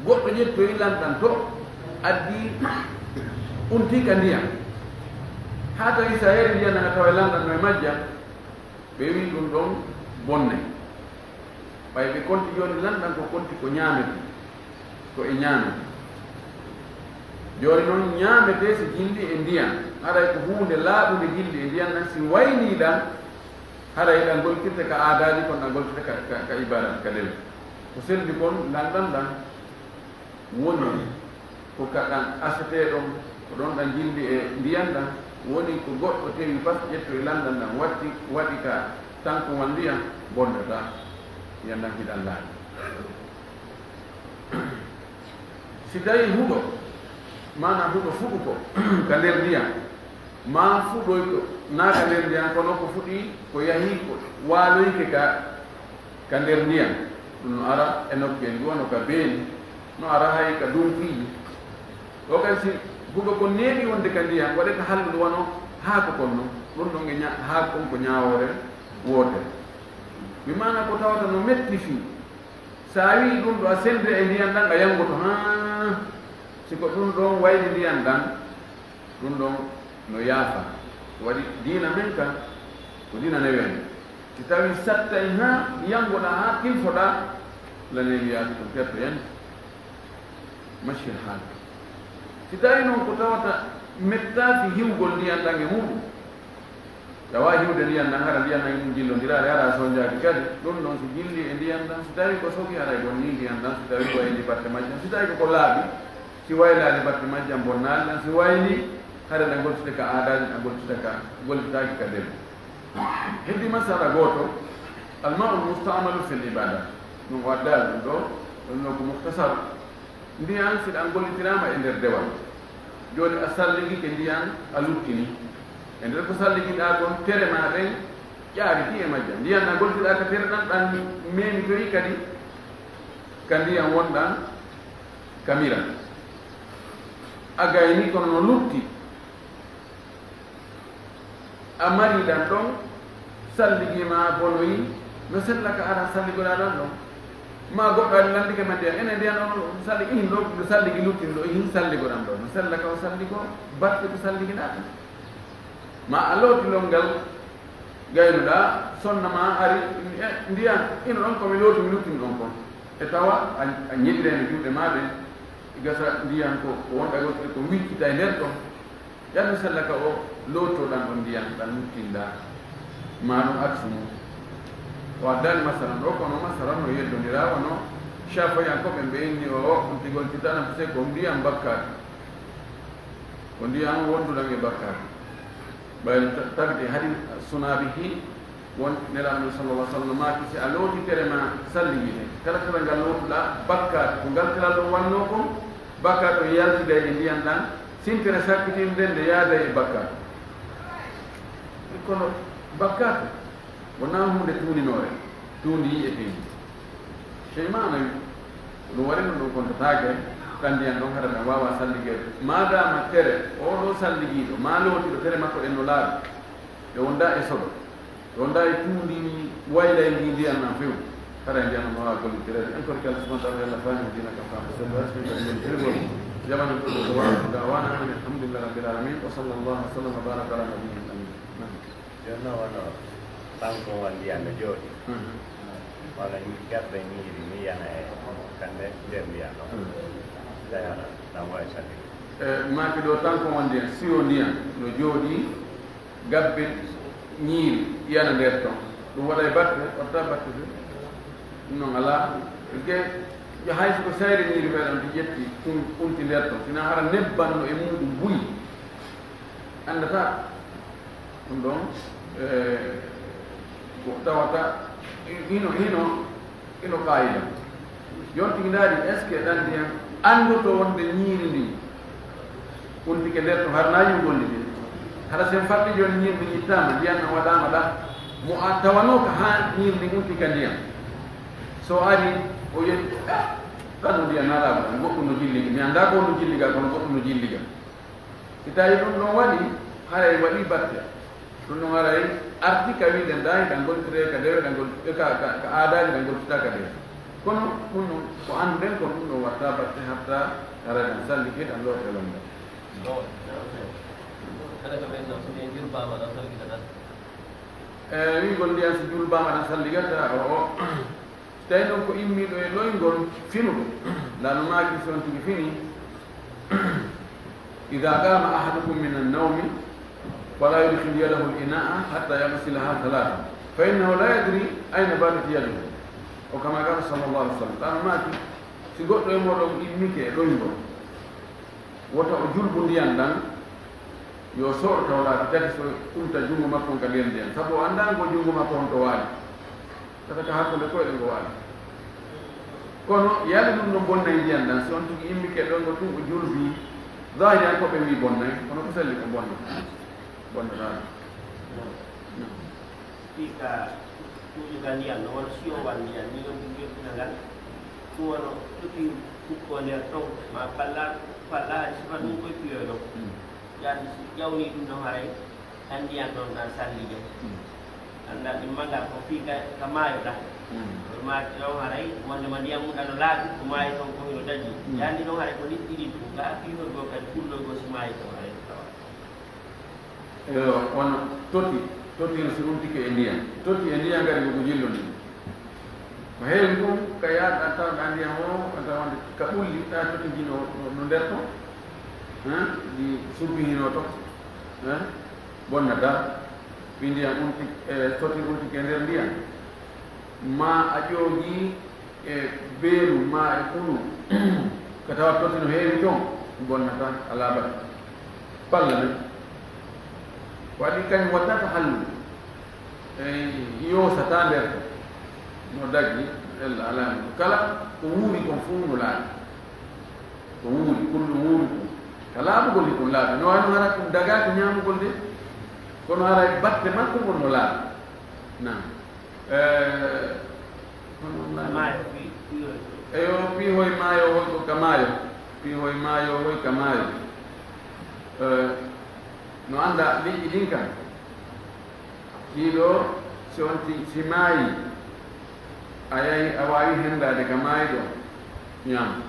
goɗɗo ƴettoyi lanɗan to, addi unti ka ndiyan, haa tawi si a yari ndiyan ɗan a taway lanɗan no e majjan, ɓe wi'i ɗum ɗon bonnay. Ɓay ɓe konti jooni lanɗan ko konti ko ñaametee, ko e ñaametee. Jooni non ñaametee si jilli e ndiyan, haray ko huunde laaɓunde jilli e ndiyan ɗan, si waylii ɗan, haray ɗan gollitirte ka aadaaji kon, ɗan gollitirte ka, ka, ka ibaadaat, ka lel. Ko selli kon lanɗan ɗan woni ko ka ɗan asetee ɗon, ko ɗon ɗan jilli e ndiyan ɗan, woni ko goɗɗo tewi pas ƴettoyi lanɗan ɗan, watti, waɗi ka tankuwal ndiyan, bonnataa, ndiyan ɗan hiɗan laaɓi. Si tawii huɗo, maanaa huɗo fuɗuko ka nder ndiyan, maa fuɗoyko naa ka nder ndiyan, kono ko fuɗi ko yahi ko waaloyke ka, ka nder ndiyan. Ɗum no ara e nokkeeli, wano ka beeli, no ara hay ka dunkiiji. Ɗo kadi si huɗo kon neeɓi wonde ka ndiyan, waɗe ka hallude wano haako kon non, ɗum ɗon e ña-, haako kon ko ñaawoore wootere. Bi maanaa ko tawata no metti fii, si a wi'i ɗum ɗo a senndira e ndiyan ɗan a yanngoto, haa, si ko ɗum ɗon wayli ndiyan ɗan, ɗum ɗon no yaafa. Ko waɗi diina men kan, ko diina neweende. Si tawii sattay haa yanngoɗaa haa kilfoɗaa, lanel yaasi ɗum petto yanti. Maccir haala. Si tawii non ko tawata mettaaki hiwgol ndiyan ɗan e muɗum, tawa hiwde ndiyan ɗan, hara ndiyan ɗan e mum jillondiraade, hara a sonjaaki kadi, ɗum ɗon si jilli e ndiyan ɗan, si tawii ko sogi, haray bonnii ndiyan ɗan, si tawii ko waylii batte majjan, si tawii ko ko laaɓi, si waylaali batte majjan bonnaali ɗan, si waylii, hara ɗan goltite ka aadaaji, ɗan goltita ka, gollitaaki ka nder. Heddii masala gooto, alma'ul musta'malu fil ibadat. Ɗum o addaa ɗum ɗo, ɗum ɗo ko mukhtasar. Ndiyan si ɗan gollitiraama e nder dewal. Jooni a salligike ndiyan a luttini. E nder ko salligiɗaa kon, tere maa ɗen ƴaariti e majjan. Ndiyan ɗan gollitiɗaa ka tere ɗan, ɗan memitoyi kadi ka ndiyan wonɗan ka miran. A gayni kono no lutti. A mari ɗan ɗon, salligii ma bonoyi, no sella ka ara salligoɗaa ɗan ɗon. Ma goɗɗo ari landike ma ndiyan, enen ndiyan on salli, ihin ɗo, no salligi luttin ɗo, ihin salligoɗan ɗo. No sella ka o salligo, batte ko salligiɗaa ɗan. Ma a looti loŋngal gaynuɗaa, sonna ma ari, e, ndiyan, ino ɗon ko mi looti, mi luttini ɗon kon. E tawa a, a ñillino juuɗe ma ɗen, e gasa ndiyan ko, ko wonɗa gottude ko wiccita e nder ɗon. Ƴami sella ka o lootoɗan ɗon ndiyan ɗan luttinɗaa. Ma ɗum aksu mum. O addaali masalan ɗo, kono masalan no yeddondiraa, wano Shafi'iyankoɓe ɓe inni o, o, on tigol titana, parce que ko ndiyan bakkaatu. Ko ndiyan wonduɗan e bakkaatu. Ɓay ta-, tagde hadi sunaabi hi, won Nelaaɗo men sallallahu alaihi wasallam maaki, si a looti tere ma salligide, kala tere ngal lootuɗaa bakkaatu, ko ngal tere ɗon wannoo kon, bakkaatu on yaltiday e ndiyan ɗan, sintere sakkitinɗe nde yaaday e bakkaatu. Kono bakkaatu wonaa huunde tuuninoore, tuundi yi'eteendi. Sey maana wi, ko ɗum waɗi ɗum, ɗum kontataake, ɗan ndiyan ɗon hara ɗan waawaa salligeede. Maadaama tere, oo ɗoo salligiiɗo, maa lootiiɗo tere makko ɗen no laaɓi, ɓe wondaa e soɓe, ɓe wondaa e tuundi waylayndi ndiyan ɗan few, hara ndiyan ɗon no waawaa gollitireede. En korki Allah subhanahu wa ta'ala, yo Allah faami diina kan faamu sellu, waɗi min kadi ngoni fergol. Jamaanu ko ɗum ko waɗa, da'wana anil hamdulillahi rabbil alamin, wa sallallahu wa sallam wa baraka ala nabiyyina al-amin. Jooni noon wano ɓaŋko won ndiyan no jooɗi. Mhm. Wano gabbe ñiiri ni yana e kande nder ndiyan ɗon. Mhm. Tawi hara ɗan wawi salli. E, maaki ɗo tan ko won ndiyan, siwo ndiyan no jooɗi, gabbe ñiiri yana nder ton. Ɗum waɗa e batte, watta batte fe. Ɗum noon alaa. Parce que hay so ko sayre ñiiri meɗen to ƴetti tun unti nder ton. Sina hara nebban no e muɗum buy. Anndataa. Ɗum ɗon, e, ko tawata hino, hino, hino qaayida. Yon tigi ndaari, est-ce que ɗan ndiyan anndoto wonde ñiiri ndin untike nder ton, hara na yugol ndi? Hara sen faɗɗi jooni ñiiri ndin ittaama, ndiyan ɗan waɗaama ɗa, mo a tawanoo ka haa ñiiri ndin unti ka ndiyan. So ari, o yetti, "Ah, ɗan no ndiyan na laaɓa, goɗɗum no jilli, mi anndaa ko no jilli ga, kono goɗɗum no jilli ga." Si tawi ɗum ɗon waɗi, haray waɗi batte. Ɗum ɗon haray arti ka wi'den ɗan, ɗan gollitire ka dewe, ɗan gollitire ka, ka, ka aadaaji, ɗan gollitita ka dewe. Kono ɗum ɗon ko annduɗen, kono ɗum ɗon watta batte hatta haray ɗan sallike, ɗan loote lonnda. Kala ko ɓen ɗon, so ɓen julbaama ɗon, salkitata? E, wi'gol ndiyan so julbaama ɗan salligata, o, o. Tawi noon ko immiiɗo e loyngol finuɗo, Laamɗo maaki, si on tigi fini, "Idaa qaama ahadukum mina nnawmi, falaa yudkhil yadahu l-inaa'a hattaa yaghsilahaa thalaasan, fa innahu laa yadrii ayna baatat yaduhu." O kama qaala sallallahu alaihi wasallam. Laamɗo maaki, si goɗɗo e mooɗon immike e loyngol, wota o julbu ndiyan ɗan, yo sooro taw laabi tati, so unta junngo makko on ka nder ndiyan, sabu o anndaa ngo junngo makko on to waali. Tata ka hakkunde koyɗe ngo waali. Kono yalla ɗum no bonnay ndiyan ɗan, si on tigi immike ɗon ngo tun o julbi, zahiri an ko ɓe wi bonnay, kono ko selli ko bonna. Bonnataano. Fii ka tuujugal ndiyan no wona siyowal ndiyan, ni ɗon ɗum yettina ngal. Ɗum wano tuti kukkoo nder ton, ma palla, palla hay sifa ɗum koye piyoy ɗon. Mm. Yaani si ƴawni ɗum ɗon haray, ɗan ndiyan ɗon ɗan sallige. Mm. Annda ɗin manga ko fii ka, ka maayo ɗan. Mm. Ko maayo ɗon haray, wonde ma ndiyan mum ɗan no laaɓi, ko maayo ton ko hino daji. Mm. Yaani ɗon haray ko niɗɗiɗi ɗum, ka fii hoy goo kadi, pulloy goo si maayo ton haray, tawa. Eyo, wano toti, toti no si untike e ndiyan. Toti e ndiyan kadi ko ko jillondiri. Ko heewi ɗum ka yaade a tawa ɗa ndiyan o, a tawa wonde ka ɓulli, ɗa toti ndi no, no, no nder ton. Hein? Ndi subbi hino ton. Hein? Bonnata. Ɓi ndiyan unti, e, toti untike nder ndiyan. Ma a ƴoogi e beelu ma e kunu, ko tawa toti no heewi ton, bonnata, a laaɓat. Palla men. Waɗi kañum waɗata hallu. E yoosata nder no daggi, ella alaa hen. Kala ko wuuri kon fof no laaɓi. Ko wuuri, kullu wuuri kon. Ka laaɓugol ni kon laaɓi. No wayno hara ɗum dagaaki ñaamugol de. Kono hara e batte makko ngon no laaɓi. Naam. Eh, hono maayo? Maayo, pi-, piihoy. Eyo, piihoy maayo hoy ko ka maayo. Piihoy maayo hoy ka maayo. Eh, no annda liƴƴi ɗin kan. Ɗiɗo, si on ti-, si maayi, a yahi, a waawi henndaade ka maayi ɗo, ñaam.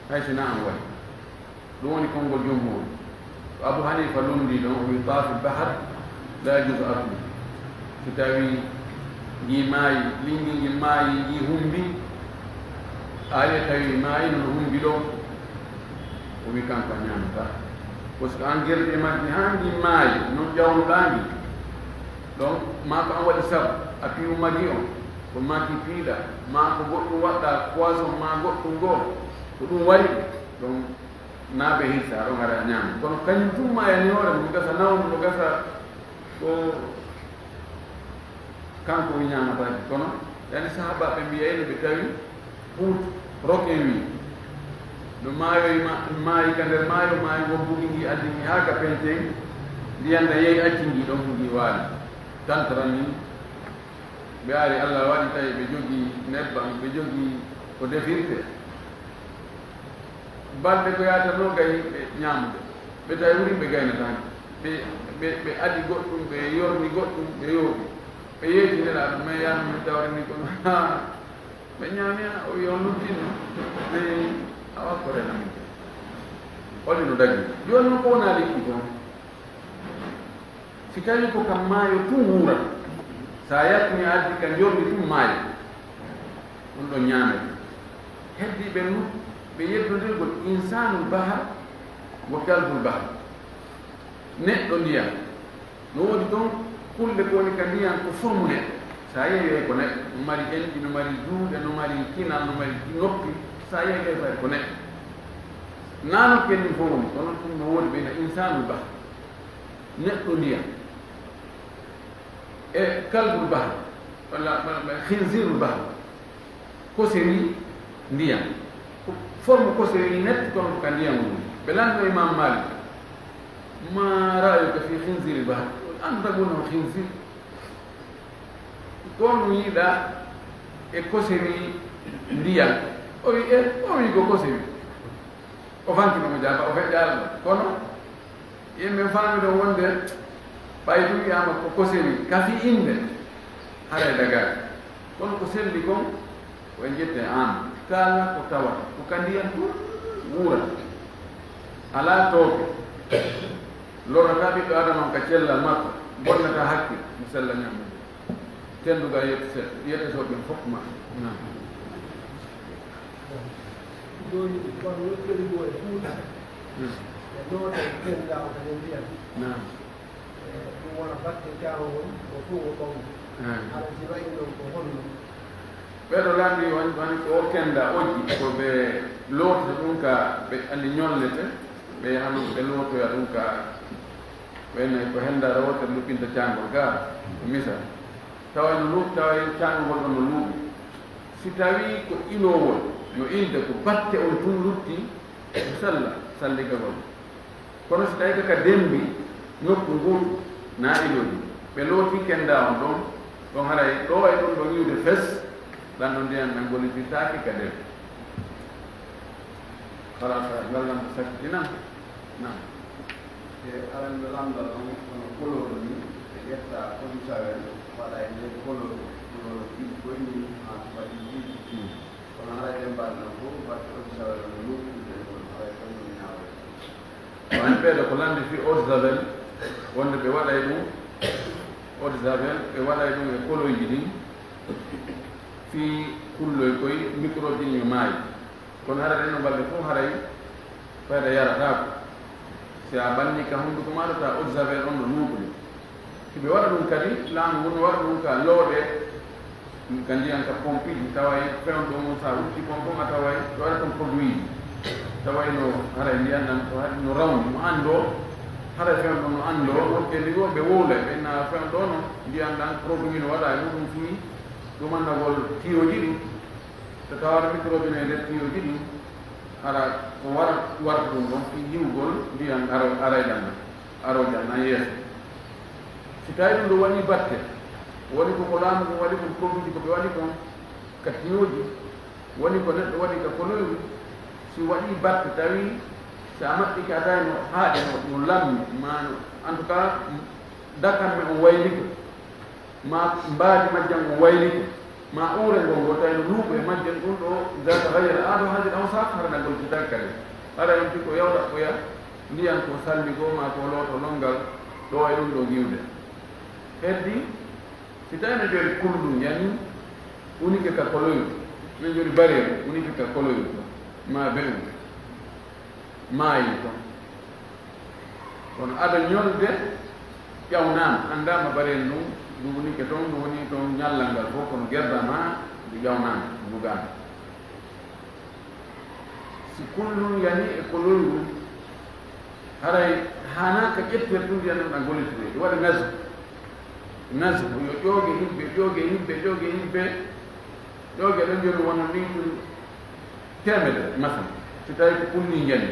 Hay si na an waɗi. Ɗum woni konngol jumhur. Ko Abu Hanifa lundi ɗon, o wi tafi bahar, La juzu aklu. Si tawi ngi maayi, lingi ngi maayi, ngi humbi, a ari tawi maayi no humbi ɗo, o wi kanko a ñaamata. Parce que an gerɗe majji haa ngi maayi, non ƴawnuɗaa ngi. Donc, maa ko an waɗi sabu, a piyu magi on, ko magi piiɗa, maa ko goɗɗum waɗɗa, poison maa goɗɗum goo, ko ɗum waɗi ɗum. Donc, naa ɓe hirsa ɗon hara ñaama. Kono kañum tun maayani hoore mum, no gasa nawnu, no gasa ko kanko o ñaamataake. Kono yani sahaabaaɓe mbiyayno ɓe tawi huut, roken wi. No maayoy ma-, maayi ka nder maayo, maayo wobbuki ngi addi ngi haa ka penten, ndiyan na yehi acci ngi ɗon ngi waali. Tantaran ni ɓe ari Allah waɗi tawi ɓe jogii nebbam, ɓe jogii ko defirte. Balɗe ko yaatanoo gay ɓe ñaamude. Ɓe tawi wuri ɓe gaynataake. Ɓe, ɓe, ɓe adi goɗɗum, ɓe yorni goɗɗum, ɓe yooɓi. Ɓe yeeti Nelaaɗo, mais yaano min tawrini kono, haa, ɓe ñaami, o wi on luttino. Mais awa ko rena min. Oli no dagi. Jooni noon ko wonaa lekki toon. Si tawi ko kam maayo tun wuura, sa yaltini a addi ka njordi tun maayo, ɗum ɗon ñaamete. Heddi ɓen nun, ɓe yeddondirgol insanul bahar wo kalbul bahar. Neɗɗo ndiyam. No woodi ton kulle ko woni ka ndiyam ko formu neɗɗo. Sa yehi ko neɗɗo, no mari enɗi, no mari juuɗe, no mari kinal, no mari noppi, sa yehi fay ko neɗɗo. Naano kenni fof woni, kono ɗum no woodi ɓe na insanul bahar. Neɗɗo ndiyam. E kalbul bahar, walla, walla, walla khinzirul bahar. Koseri ndiyam. Ko forme koseri netti kono ko ka ndiyam woni. Ɓe lanno Imam Malik. Ma ra'ayuka fi khinziril bahar? An taqulu khinzir. Ko mi yiɗa e koseri ndiyam. O wi, e, o wi ko koseri. O fanti mo jaaba, o feƴƴaala mo. Kono yimɓe faami ɗon wonde ɓay ɗum wiyaama ko koseri, kafi innde, haray dagaaki. Kono ko selli kon, ko en jette aan. Kala ko tawata, ko ka ndiyam tun wuurata. Alaa tooke. Lorata ɓiɗɗo Adama on ka cellal makko, bonnata hakke, mi sella ñammude. Tenndugal yetto seeɗa, yetto so ɓen fof ma. Naam. Jooni, kono woni kadi ko e Fuuta. Hmm. E noota e kenndaa o kadi ndiyam. Naam. E, ɗum wona batte caangol, o fof o ɓawli. Hmm. Hara si wayi noon ko honno? Ɓeɗo lanndi on, on ko kenndaa ojji, ko ɓe lootata ɗum ka, ɓe anndi ñollete, ɓe yaha noon ɓe lootoya ɗum ka. Ɓayno ko henndaare wootere luɓɓinta caangol gaa, ko misal. Tawa no luuɓi, tawa caangol ngol ɗon no luuɓi. Si tawii ko iloowol, no ilde ko batte on tun lutti, ko sella, salligagol. Kono si tawii ko ka dembi, nokku nguutu, na ilooji. Ɓe looti kenndaa on ɗon, ɗon haray ɗo e ɗum ɗon iwde fes, ɗan ɗon ndiyan ɗan gollititaake ka dembi. Kala ngal lamɗo sakkitinan. Naam. E aranɓe lamndal on, kono koloru ni, ɓe ƴetta Odisawel, waɗa e nder koloru, koloru ɗiɗi koye mum, haa ko waɗi ɗiɗi. Hmm. Kono haray ɗen mbaɗi non fof, batte Odisawel on no luttude e ngol, haray ɗon no ñaawre. Wani ɓeeɗo ko lanndi fii Odisawel, wonde ɓe waɗay ɗum, Odisawel, ɓe waɗay ɗum e koloyji ɗin, fii kulloy koye microbe ɗin yo maayi. Kono haray ɗen no balɗe fof haray fayda yarataako. Si a ɓanni ka hunnduko maaɗa, ta Eau de Javel on no luuɓude. Si ɓe waɗa ɗum kadi, laamu ngun no waɗa ɗum ka looɗe, ka ndiyan ka pompiiji, taway fewndo ɗo mum, sa wutti pompe on, a taway ɓe waɗa ton produit. Taway no haray ndiyan ɗan, ko haɗi no rawni, mo anndo, haray fewndo no anndo, wonɓe ndi ɗo ɓe wowlay, ɓe na fewndo ɗo no ndiyan ɗan produit no waɗa e muɗum fii ɗumannagol tiyoji ɗin. So tawaade microbe no e nder tiyoji ɗin, hara ko wara, warata ɗum ɗon fii hiwgol ndiyan aro-, arayɗan nan, aroojan nan yeeso. Si tawi ɗum ɗo waɗi batte, woni ko, ko laamu ngun waɗi kon, produit ko ɓe waɗi kon ka tiyoji, woni ko neɗɗo waɗi ka koloyru, si waɗi batte tawi si a maɓɓike a tawi no haaɗi, no, no lammi, ma no, en tout cas, dakamme on waylike, ma mbaadi majjan on waylike, ma uurengol ngol tawi no luuɓi e majjan, ɗum ɗo, iza tagayyara ahadu hadihil awsaf, hara nangol jitaaki kadi. Hara yonti ko yawta ko ya, ndiyan ko salli goo, ma ko looto lonngal, ɗo e ɗum ɗo ngiwde. Heddi, si tawi no jori kullun yani, woni ke ka koloyru, no jori bareeru, woni ke ka koloyru, ma be'u, maayi ton. Kono ada ñolde, ƴawnaama, anndaama bareeru ndun, ndu woni ke ton, ndu woni ton ñallal ngal fof, kono gerda ma, ndu ƴawnaama, ndu gaama. Si kullun yani e koloyru, haray haanaa ka ƴettude ɗum ndiyan ɗan ɗan gollitoyde. Ɗum waɗi nasbu. Nasbu, yo ƴooge hibbe, ƴooge hibbe, ƴooge hibbe. Ƴooge ɗon joni wona liitur teemedere, masalan. Si tawi ko kullun yani,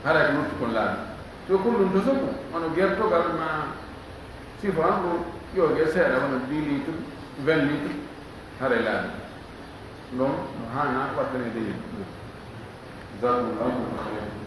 haray ko lutti kon laabi. So kullun to suku, wano gertogal ma sifo an ɗum ƴooge seeɗa, wona dix litres, vingt litres, haray laabi. Ɗon no haana wattaneede yimɓe. Jazakumullahu khairan.